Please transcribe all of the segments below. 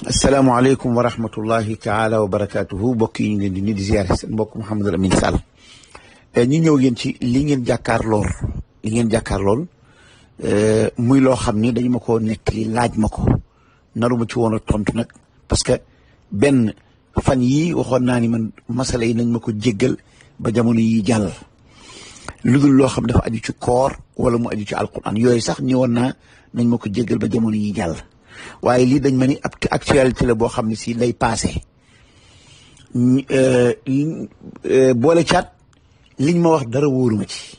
asalaamaaleykum wa rahmatullahi taala wa barakaatuhu mbokk yi ñu ngi leen di nuyu di ziare seen mbokk Mouhamadou Amine Sall ñu ñëw yéen ci li ngeen jàkkaarlool muy loo xam ni dañu ma ko nettali laaj ma ko naru ma ci woon a tontu nag parce que benn fan yii waxoon naa ni man masala yi nañ ma ko jéggal ba jamono yi jàll lu dul loo xam dafa aju ci koor wala mu aju ci alquran yooyu sax ñëwoon naa nañ ma ko jéggal ba jamono yi jàll waaye lii dañ ma ni ab actualité la boo xam ne si lay passé boole caat liñ ma wax dara wóoruma ci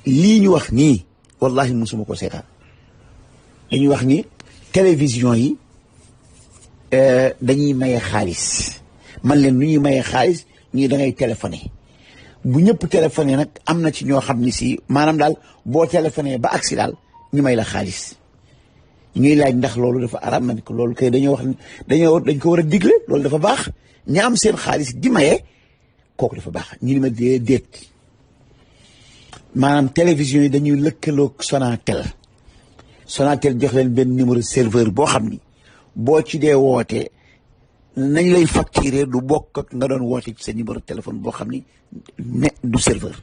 lii ñu wax nii wallahi musuma ko seetaan dañuy wax ni télévision yi dañuy maye xaalis man leen nu ñuy maye xaalis ñii da ngay téléphoné bu ñëpp téléphoné nag am na ci ñoo xam ne si maanaam daal boo téléphoné ba agsi daal ñu may la xaalis ñuy laaj ndax loolu dafa araam man ko loolu kay dañoo wax dañ ko war a digle loolu dafa baax ña am seen xaalis di maye kooku dafa baax ñu ni ma déet maanaam télévision yi dañuy lëkkaloog Sonatel jox leen benn numéro serveur boo xam ni boo ci dee wootee nañ lay facturer du bokk ak nga doon woote ci sa numéro téléphone boo xam ni ne du serveur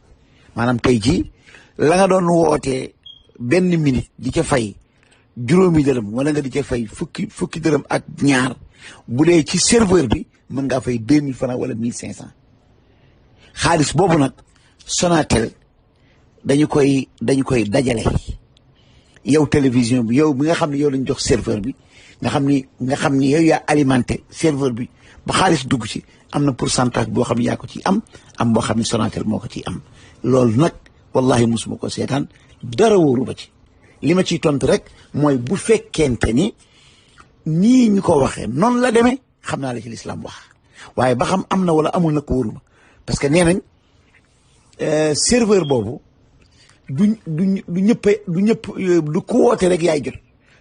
maanaam tey jii la nga doon wootee benn minute di ca fay juróomi dërëm wala nga di ca fay fukki dërëm ak ñaar bu dee ci serveur bi mën ngaa fay 2000 francs wala 1500 xaalis boobu nag Sonatel dañu koy dajale yow télévision bi yow bi nga xam ne yow lañ jox serveur bi nga xam ni yow yaa alimenté serveur bi ba xaalis dugg ci am na pourcentage boo xam ne yaa ko ciy am boo xam ne Sonatel moo ko ciy am loolu nag wallahi musuma ko seetaan dara wóoru ba ci li ma ciy tontu rek mooy bu fekkente ni nii ñu ko waxee noonu la demee xam naa la ci lislaam wax waaye ba xam am na wala amul na ko wóoruma parce que nee nañ serveur boobu du ku woote rek yaay jot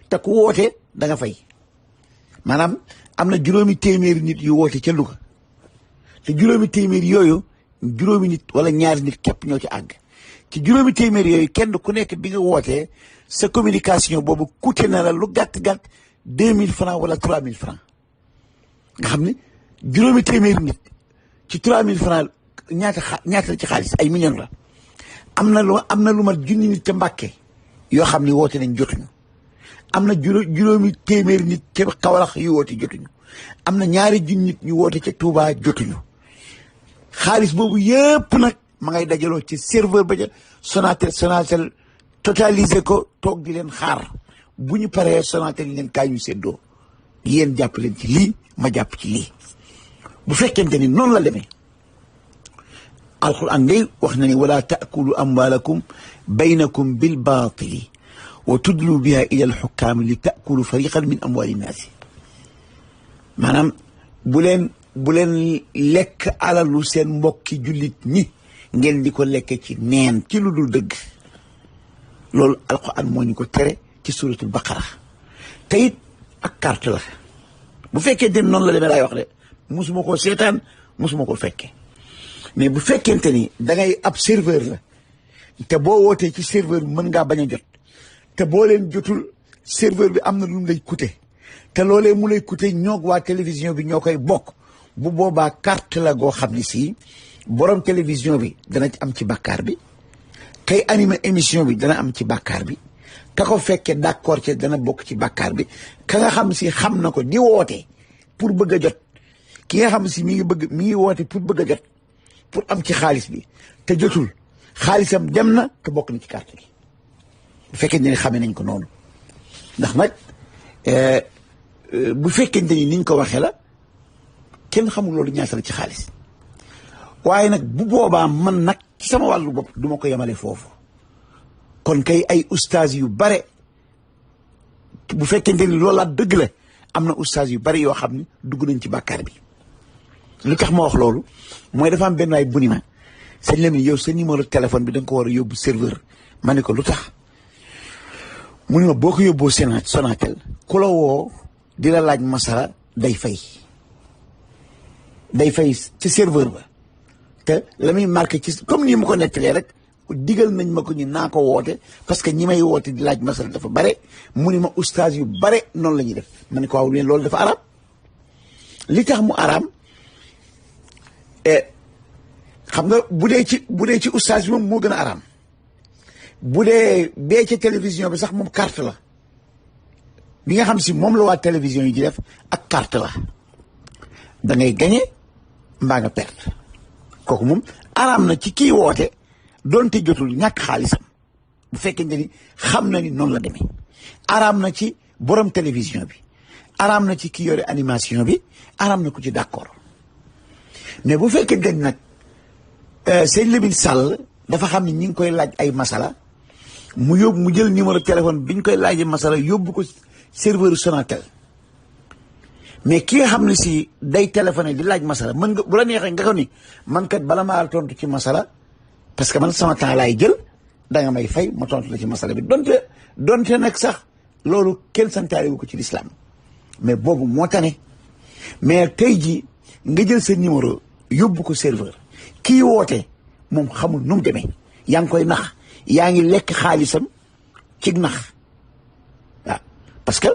te ku woote da nga fay maanaam am na juróomi téeméeri nit yu woote ca Louga te juróomi téeméeri yooyu juróomi nit wala ñaari nit képp ñoo ci àgg ci juróomi téeméeri yooyu kenn ku nekk bi nga wootee sa communication boobu coûté na la lu gàtt 2000 francs wala 3000 francs nga xam ne juróomi téeméeri nit ci 3000 francs ñaata la ci xaalis ay millions la am na lu mat junni nit ca Mbàkke yoo xam ne woote nañ jotuñu am na juróomi téeméeri nit ca Kawlax yu woote jotuñu am na ñaari junni nit ñu woote ca Touba jotuñu xaalis boobu yëpp nag ma ngay dajaloo ci serveur ba ca Sonatel totalisé ko toog di leen xaar bu ñu paree Sonatel yi leen kaay ñu séddoo yéen jàpp leen ci lii ma jàpp ci lii bu fekkente ni noonu la demee alquran day wax na ni wala taakulu amwalakum baynakum bil baatili wa tudlu biha ila alxukaami li taakulu fariqan min amwali nnaasi maanaam bu leen lekk alalu seen mbokki jullit ñi ngeen di ko lekk ci neen ci lu dul dëgg loolu alquran moo ñu ko tere ci suratul baqara te it ak carte la bu fekkente ni noonu la demee laay wax de musuma koo seetaan musuma ko fekke mais bu fekkente ni da ngay ab serveur la te boo wootee ci serveur bi mën ngaa bañ a jot te boo leen jotul serveur bi am na lu mu lay coûter te loolee mu lay coûter ñoog waa télévision bi ñoo koy bokk bu boobaa carte la goo xam ne si borom télévision bi dana am ci bàkkaar bi kay animé émission bi dana am ci bàkkaar bi ka ko fekkee d'accord ci dana bokk ci bàkkaar bi ka nga xam si xam na ko di woote pour bëgg a jot ki nga xam si mi ngi woote pour bëgg a jot pour am ci xaalis bi te jotul xaalisam dem na te bokk na ci carte bi bu fekkee ne xamee nañ ko noonu ndax nag bu fekkente ni niñ ko waxee la kenn xamul loolu ñaata la ci xaalis waaye nag bu boobaa man nag ci sama wàllu bopp du ma ko yemale foofu kon kay ay ustaas yu bare bu fekkente ni loolaa dëgg la am na ustaas yu bare yoo xam ne dugg nañ ci bàkkaar bi lu tax ma wax loolu mooy dafa am benn waay bu ni ma sëñ Lamine yow sa numéro téléphone bi da nga ko war a yóbbu serveur ma ne ko lu tax mu ne ma boo ko yóbboo Sonatel ku la woo di la laaj masala day fay ci serveur ba te la muy marqué ci comme nii mu ko nettalee rek digal nañ ma ko ñu naa ko woote parce que ñi may woote di laaj masala dafa bare mu ni ma oustaz yu bare noonu la ñuy def ma ne ko waaw leen loolu dafa araam li tax mu araam xam nga bu dee ci oustaz bi moom moo gën a araam bu dee bee ca télévision bi sax moom carte la bi nga xam si moom la waa télévision yi di def ak carte la da ngay gagné mbaa nga perte kooku moom araam na ci kii woote doonte jotul ñàkk xaalisam bu fekkente ni xam na ni noonu la demee araam na ci borom télévision bi araam na ci ki yore animation bi araam na ku ci d'accord mais bu fekkente ni nag sëñ Lamine Sall dafa xam ni ñi ngi koy laaj ay masala mu jël numéro téléphone bi ñu koy laajee masala yóbbu ko serveur Sonatel mais ki nga xam ne si day téléphoné di laaj masala mën nga bu la neexee nga ko ni man kat bala maa tontu ci masala parce que man sama temps laay jël da nga may fay ma tontu la ci masala bi donte nag sax loolu kenn santaale wu ko ci lislaam mais boobu moo tane mais tey ji nga jël sa numéro yóbbu ko serveur kii woote moom xamul nu mu demee yaa ngi koy nax yaa ngi lekk xaalisam ci nax waaw parce que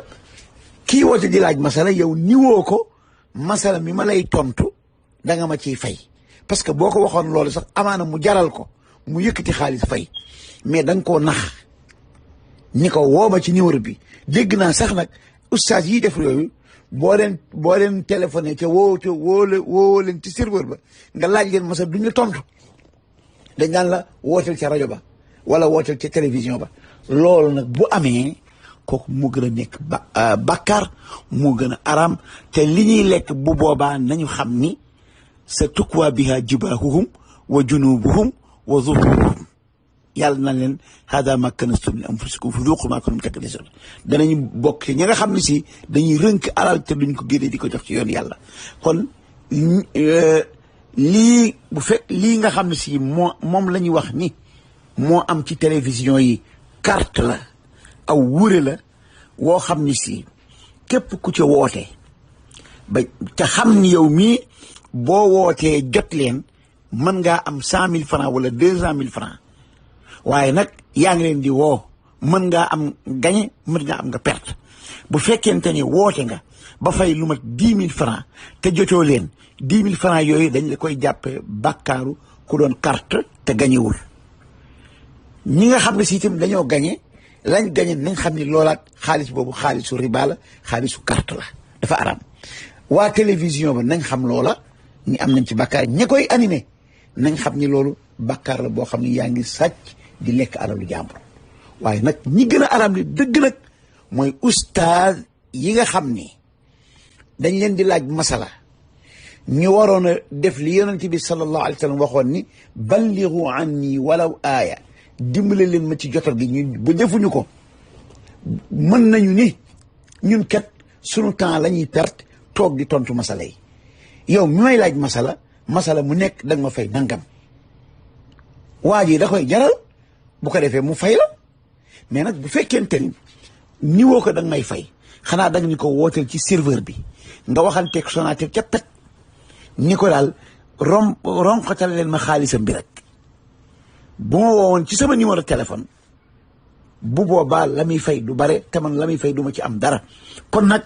kii woote di laaj masala yow niwoo ko masala mi ma lay tontu da nga ma ciy fay parce que boo ko waxoon loolu sax amaana mu jaral ko mu yëkkati xaalis fay mais da nga koo nax ni ko wooma ci numéro bi dégg naa sax nag oustaz yi def yooyu boo leen téléphoné ca woo leen ci serveur ba nga laaj leen masala duñ la tontu dañ daan la wooteel ca rajo ba wala wooteel ca télévision ba loolu nag bu amee kooku moo gën a nekk bàkkaar moo gën a araam te li ñuy lekk bu boobaa nañu xam ni sa tukwaa biha jibaahuhum wa junubuhum wa zuhuruhum yàlla na leen hada ma kanastum li anfusikum fazuqu ma kuntum taknizun danañu bokk ci ñi nga xam ne si dañuy rënk alal te duñ ko génne di ko jox ci yoon yàlla kon lii nga xam ne si moom la ñuy wax ni moo am ci télévision yi carte la aw wure la woo xam ni si képp ku ca woote ba te xam ni yow mii boo wootee jot leen mën ngaa am 100 000 francs wala 200 000 francs waaye nag yaa ngi leen di woo mën ngaa am gañe mën ngaa am nga perte bu fekkente ni woote nga ba fay lu mat 10 000 francs te jotoo leen 10 000 francs yooyu dañ la koy jàppe bàkkaaru ku doon carte te gañewul ñi nga xam ne si itam dañoo gañe lañ gañe nañ xam ni loolaat xaalis boobu xaalisu riba la xaalisu carte la dafa araam waa télévision ba nañ xam loola ñi am nañ ci bàkkaar ña koy animé nañ xam ni loolu bàkkaar la boo xam ni yaa ngi sàcc di lekk alalu jàmbur waaye nag ñi gën a araam li dëgg nag mooy ustaaz yi nga xam ni dañ leen di laaj masala ñu waroon a def li yonent bi sallallahu alayhi wa sallam waxoon ni balligu anni walaw aaya dimbale leen ma ci jotal gi ñu bu defuñu ko mën nañu ni ñun kat sunu temps la ñuy perte toog di tontu masala yi yow mi may laaj masala mu nekk da nga ma fay nangam waa ji da koy jaral bu ko defee mu fay la mais nag bu fekkente ni niwoo ko da nga may fay xanaa da nga ni ko wooteel ci serveur bi nga waxanteeg Sonatel ca pet ni ko daal ronqatal leen ma xaalisam bi rek bu ma woowoon ci sama numéro téléphone bu boobaa la muy fay du bare te man la muy fay du ma ci am dara kon nag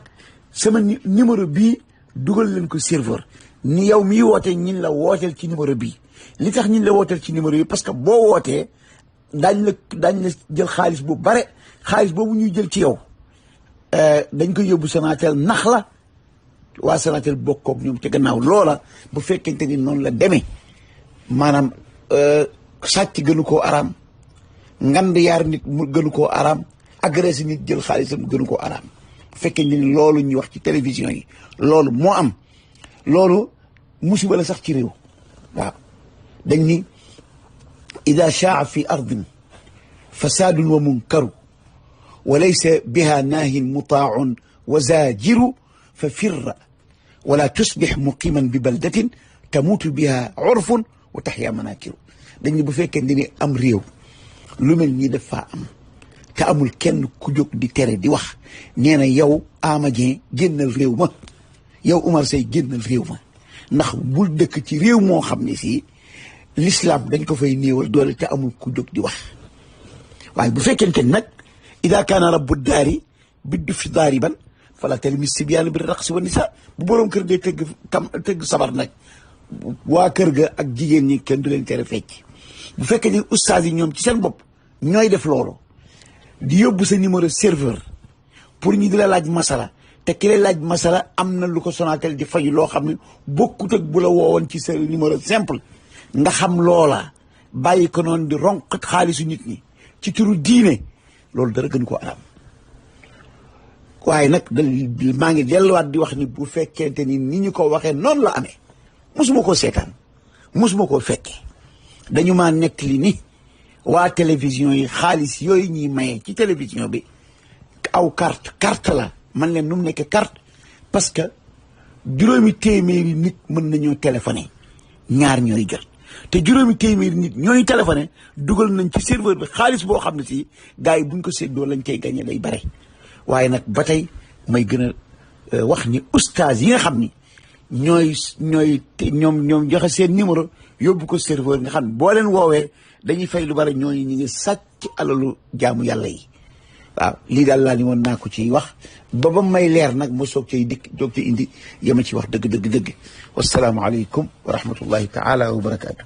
sama numéro bii dugal leen ko serveur ni yow miy wootee ñin la wooteel ci numéro bii li tax ñin la wooteel ci numéro bi parce que boo wootee daañ la jël xaalis bu bare xaalis boobu ñuy jël ci yow dañ koy yóbbu Sonatel nax la waa Sonatel bokkoog ñoom ca gannaaw loola bu fekkente ni noonu la demee maanaam sàcc gënu koo araam ngand yaar nit mu gënu koo araam agressé nit jël xaalisam gënu koo araam bu fekkee ni loolu ñuy wax ci télévision yi loolu moo am loolu musiba la sax ci réew waaw dañ ni ida shaa fi ardin fasaadun wa munkaru wa laysa biha naahin mutaaun wa zaajiru fa firra wala tusbix muqiman bi baldatin tamuutu biha urfun wa taxya manakiru dañ ni bu fekkee ni am réew lu mel nii dafa am te amul kenn ku jóg di tere di wax nee na yow Ama Dieng génnal réew ma yow Umar Seye génnal réew ma ndax bul dëkk ci réew moo xam ne si l'islam dañ ko fay néewal doole te amul ku jóg di wax waaye bu fekkente nag ida kaana rabbu daari biddu fi daariban fala talmis sibyaana bi raqsi wa nisa bu boroom kër dee tëgg sabar nag waa kër ga ak jigéen ñi kenn du leen tere fecc bu fekkee ni ustaas yi ñoom ci seen bopp ñooy def loolu di yóbbu sa numéro serveur pour ñu di la laaj masala te ki lay laaj masala am na lu ko Sonatel di fayu loo xam ne bokkut ak bu la woowoon ci sa numéro simple nga xam loola bàyyi ko noonu di ronqat xaalisu nit ñi ci turu diine loolu dara gën koo aram waaye nag maa ngi delluwaat di wax ni bu fekkente ni ñu ko waxee noonu la amee mosuma koo seetaan mosuma koo fekke dañu maa nekk li ni waa télévision yi xaalis yooyu ñuy maye ci télévision bi aw carte la man leen nu mu nekk carte parce que 200 nit mën nañoo téléphoné ñaar ñooy jot te 200 nit ñooy téléphoné dugal nañ ci serveur bi xaalis boo xam ne si gars yi buñ ko séddoo lañ koy gagné day bare waaye nag ba tey may gën a wax ni oustaz yi nga xam ni ñoom joxe seen numéro yóbbu ko serveur nga xam ne boo leen woowee dañuy fay lu bare ñooñu ñu ngi sàcc alalu jaamu yàlla yi waaw lii daal laa ni woon naa ko ciy wax ba may leer nag ma soog cay indi yama ci wax dëgg wassalaamu aleykum wa rahmatullahi taala wa barakaatu